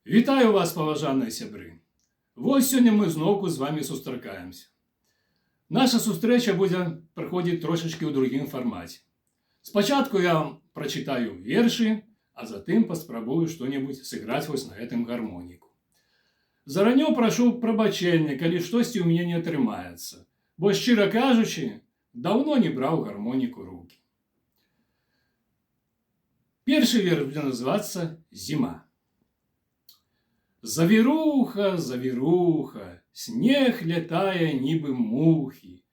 Вітаю вас, паважаныя сябры. Вось сёння мы зноўку з вами сустракаемся. Наша сустрэча будзе праходзіць трошачкі ў другім фармаце. Спачатку я вам прачытаю вершы, а затым паспрабую што-небудзь сыграць вось на гэтым гармоніку. Заранее прашу прабачэння, калі штосьці ў мяне не атрымаецца, бо, шчыра кажучы, даўно не браў гармонік у рукі. Першы верш будзе называцца «Зіма». Завіруха, завіруха, снег лятае, нібы мухі.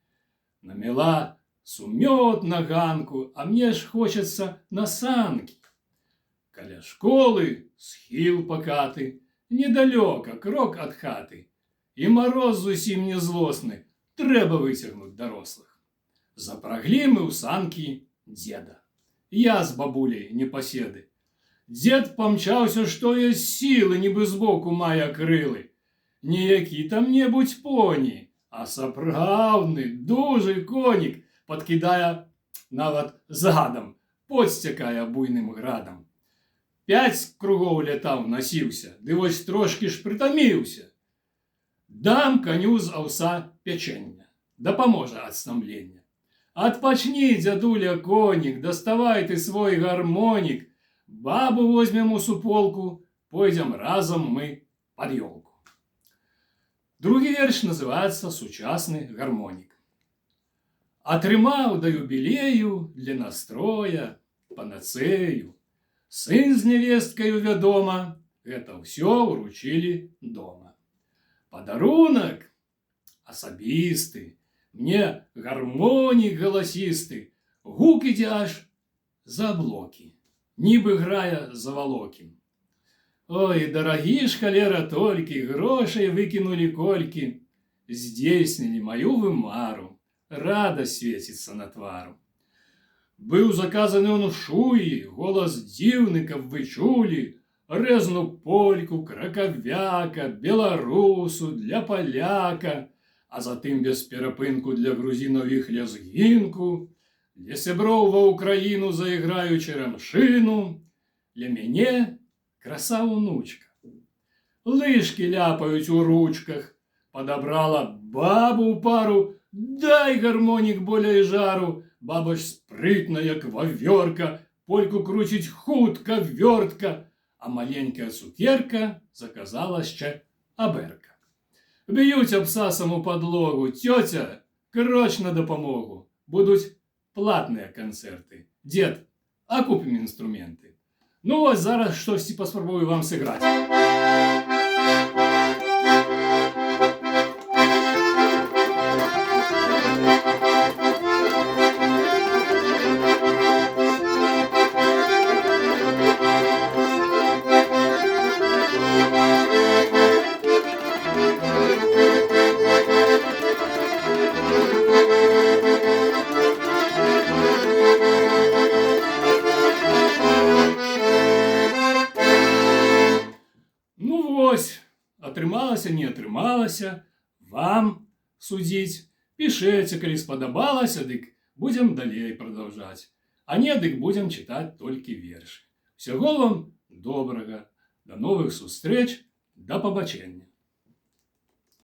Намела сумёт на ганку, а мне ж хочацца на санкі. Каля школы схіл пакаты, недалёка, крок ад хаты. І мароз зусім не злосны, трэба выцягнуць дарослых. Запраглі мы ў санкі дзеда. Я з бабуляй непаседы. Дзед памчаўся, што ёсць сілы, нібы збоку мае крылы. Не які там-небудзь поні, а сапраўдны, дужы конік, падкідае нават задам, пот сцякае буйным градам. Пяць кругоў лятаў, насіўся, ды вось трошкі ж прытаміўся. Дам каню з аўса пячэння, дапаможа ад стамлення. Адпачні, дзядуля конік, даставай ты свой гармонік, бабу возьмем у суполку, пойдзем разам мы пад ёлку. Другі верш называецца «Сучасны гармонік». Атрымаў да юбілею для настроя панацею. Сын з нявесткаю, вядома, гэта ўсё ўручылі дома. Падарунак асабісты, мне гармонік галасісты, гук ідзе аж за аблокі, нібы грае завалокі. Ой, дарагі ж, халера, толькі, грошай выкінулі колькі, здзейснілі маю вы мару, радасць свеціцца на твару. Быў заказаны он у Шуі, голас дзіўны, каб вы чулі, рэзну польку, кракавяка, беларусу, для паляка, а затым без перапынку для грузінаў іх лязгінку, для сяброў ва Украіну зайграю чарамшыну, для мяне краса унучка. Лыжкі ляпаюць у ручках, падабрала бабу ў пару, дай гармонік болей жару, баба ж спрытна, як вавёрка, польку круціць хутка, вёртка, а маленькая цукерка заказала яшчэ абэрка. Б'юць абсасам у падлогу, цёця, кроч на дапамогу, будуць платныя канцэрты. Дзед, а купім інструменты. Ну вось зараз штосьці паспрабую вам сыграць. Ну вось, атрымалася, не атрымалася, вам судзіць. Пішыце, калі спадабалася, дык будзем далей прадаўжаць. А не, дык будзем чытаць толькі вершы. Усяго вам добрага, да новых сустрэч, да пабачэння.